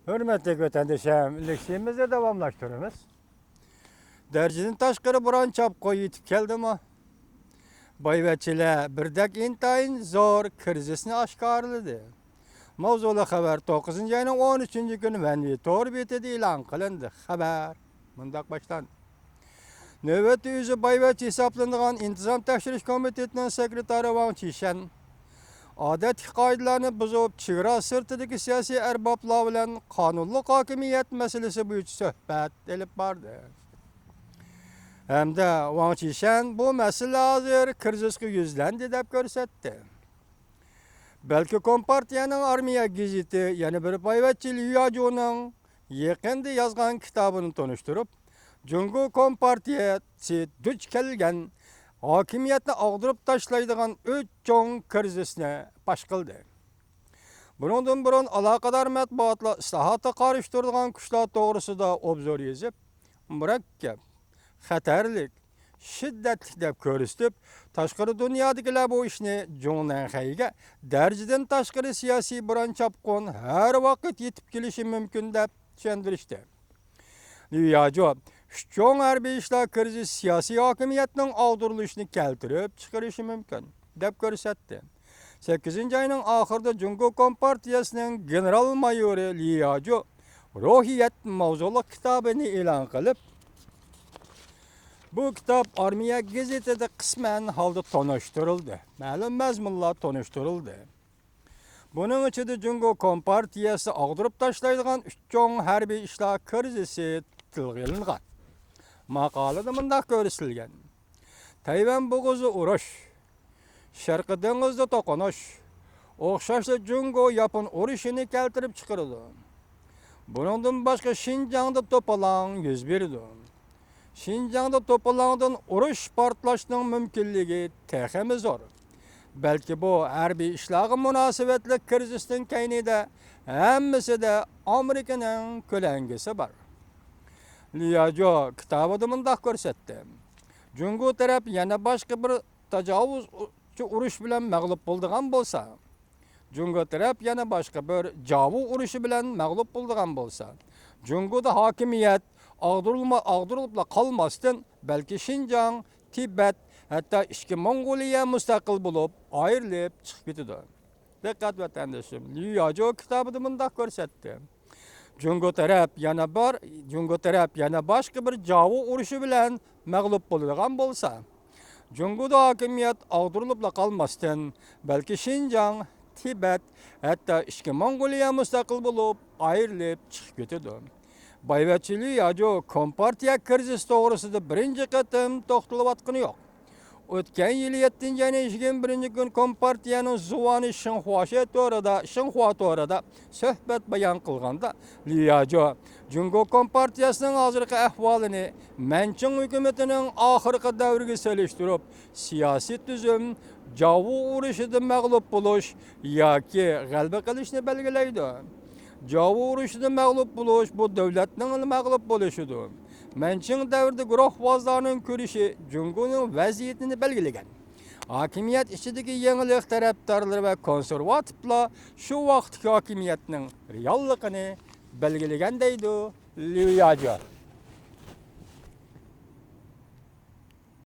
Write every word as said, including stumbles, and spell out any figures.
ھۆرمەتلىك ۋەتەندىشىم، لېكسىيەمىزنى داۋاملاشتۇرىمىز. دەرىجىدىن تاشقىرى بوران چاپقۇن يېتىپ كەلدىمۇ؟ بايۋەچچىلەر بىردەك ئىنتايىن زور كىرىزىسنى ئاشكارىلىدى. ماۋزۇلۇق خەۋەر توققۇزىنچى ئاينىڭ ئون ئۈچىنچى كۈنى مەنۋى تور بېتىدە ئېلان قىلىندى. خەۋەر مۇنداق باشلاندى. نۆۋەتتە ئۆزى بايۋەچچە ھېسابلىنىدىغان ئىنتىزام تەكشۈرۈش كومىتېتىنىڭ سېكرېتارى ۋاڭ چىشەن ئادەتتىكى قائىدىلەرنى بۇزۇپ، چېگرا سىرتىدىكى سىياسىي ئەربابلار بىلەن قانۇنلۇق ھاكىمىيەت مەسىلىسى بويىچە سۆھبەت ئېلىپ باردى. ھەمدە ۋاڭ چىشەن بۇ مەسىلە ھازىر كىرىزىسقا يۈزلەندى دەپ كۆرسەتتى. بەلكى كومپارتىيەنىڭ ئارمىيە گېزىتى يەنە بىر بايۋەچچە ليۇ ياجۇنىڭ يېقىندا يازغان كىتابىنى تونۇشتۇرۇپ، جۇڭگو كومپارتىيەسى دۇچ كەلگەن ھاكىمىيەتنى ئاغدۇرۇپ تاشلايدىغان ئۈچ چوڭ كىرىزىسنى پاش قىلدى. بۇنىڭدىن بۇرۇن ئالاقىدار مەتبۇئاتلار ئىسلاھاتقا قارشى تۇرىدىغان كۈچلەر توغرىسىدا ئوبزور يېزىپ، مۇرەككەپ، خەتەرلىك، شىددەتلىك دەپ كۆرسىتىپ، تاشقىرى دۇنيادىكىلەر بۇ ئىشنى جۇڭنەنخەيگە دەرىجىدىن تاشقىرى سىياسىي بوران چاپقۇن ھەر ۋاقىت يېتىپ كېلىشى مۇمكىن دەپ چۈشەندۈرۈشتى. ليۇ ياجۇ ئۈچ چوڭ ھەربىي ئىشلار كىرىزىسى سىياسىي ھاكىمىيەتنىڭ ئاغدۇرۇلۇشىنى كەلتۈرۈپ چىقىرىشى مۇمكىن دەپ كۆرسەتتى. سەككىزىنچى ئاينىڭ ئاخىرىدا جۇڭگو كومپارتىيەسىنىڭ گېنېرال مايورى ليۇ ياجۇ روھىيەت ماۋزۇلۇق كىتابىنى ئېلان قىلىپ، بۇ كىتاب ئارمىيە گېزىتىدە قىسمەن ھالدا تونۇشتۇرۇلدى. مەلۇم مەزمۇنلار تونۇشتۇرۇلدى. بۇنىڭ ئىچىدە جۇڭگو كومپارتىيەسى ئاغدۇرۇپ تاشلايدىغان ئۈچ چوڭ ھەربىي ئىشلار كىرىزىسى تىلغا ئېلىنغان. ماقالىدە مۇنداق كۆرسىتىلگەن: تەيۋەن بوغۇزى ئۇرۇش، شەرقىي دېڭىزدا توقۇنۇش، ئوخشاشلا جۇڭگو ياپون ئۇرۇشىنى كەلتۈرۈپ چىقىرىدۇ. بۇنىڭدىن باشقا شىنجاڭدا توپىلاڭ يۈز بېرىدۇ. شىنجاڭدا توپىلاڭدىن ئۇرۇش پارتلاشنىڭ مۇمكىنلىكى تېخىمۇ زور. بەلكى بۇ ھەربىي ئىشلارغا مۇناسىۋەتلىك كىرىزىسنىڭ كەينىدە ھەممىسىدە ئامېرىكىنىڭ كۆلەڭگىسى بار. لياجو كىتابىدا مۇنداق كۆرسەتتى: جۇڭگو تەرەپ يەنە باشقا بىر تاجاۋۇزچى ئۇرۇش بىلەن مەغلۇپ بولىدىغان بولسا، جۇڭگو تەرەپ يەنە باشقا بىر جاۋۇ ئۇرۇشى بىلەن مەغلۇپ بولىدىغان بولسا، جۇڭگودا ھاكىمىيەت ئاغدۇرۇلما-، ئاغدۇرۇلۇپلا قالماستىن، بەلكى شىنجاڭ، تىبەت، ھەتتا ئىچكى موڭغۇلىيە مۇستەقىل بولۇپ، ئايرىلىپ چىقىپ كېتىدۇ. دىققەت ۋەتەندىشىم، ليۇ ياجو كىتابىدا مۇنداق كۆرسەتتى: جۇڭگو تەرەپ يەنە بار، جۇڭگو تەرەپ يەنە باشقا بىر جاۋۇ ئۇرۇشى بىلەن مەغلۇپ بولىدىغان بولسا، جۇڭگودا ھاكىمىيەت ئاغدۇرۇلۇپلا قالماستىن، بەلكى شىنجاڭ، تىبەت، ھەتتا ئىچكى موڭغۇلىيە مۇستەقىل بولۇپ، ئايرىلىپ چىقىپ كېتىدۇ. بايۋەچچە ليۇ ياجۇ كومپارتىيە كىرىزىسى توغرىسىدا بىرىنچى قېتىم توختىلىۋاتقىنى يوق. ئۆتكەن يىلى يەتتىنچى ئاينىڭ يىگىرمە بىرىنچى كۈنى كومپارتىيەنىڭ زۇۋانى شىنخۇاشې تورىدا، شىنخۇا تورىدا سۆھبەت بايان قىلغاندا، ليۇ ياجۇ جۇڭگو كومپارتىيەسىنىڭ ھازىرقى ئەھۋالىنى مەنچىڭ ھۆكۈمىتىنىڭ ئاخىرقى دەۋرىگە سېلىشتۇرۇپ، سىياسىي تۈزۈم جاۋۇ ئۇرۇشىدا مەغلۇپ بولۇش ياكى غەلىبە قىلىشنى بەلگىلەيدۇ. جاۋۇ ئۇرۇشىدا مەغلۇپ بولۇش بۇ دۆلەتنىڭ مەغلۇپ بولۇشىدۇر. مەنچىڭ دەۋرىدە گۇرۇھۋازلارنىڭ كۈرىشى جۇڭگونىڭ ۋەزىيىتىنى بەلگىلىگەن. ھاكىمىيەت ئىچىدىكى يېڭىلىق تەرەپدارلىرى ۋە كونسېرۋاتىپلار شۇ ۋاقىتتىكى ھاكىمىيەتنىڭ رېئاللىقىنى بەلگىلىگەن، دەيدۇ ليۇ ياجۇ.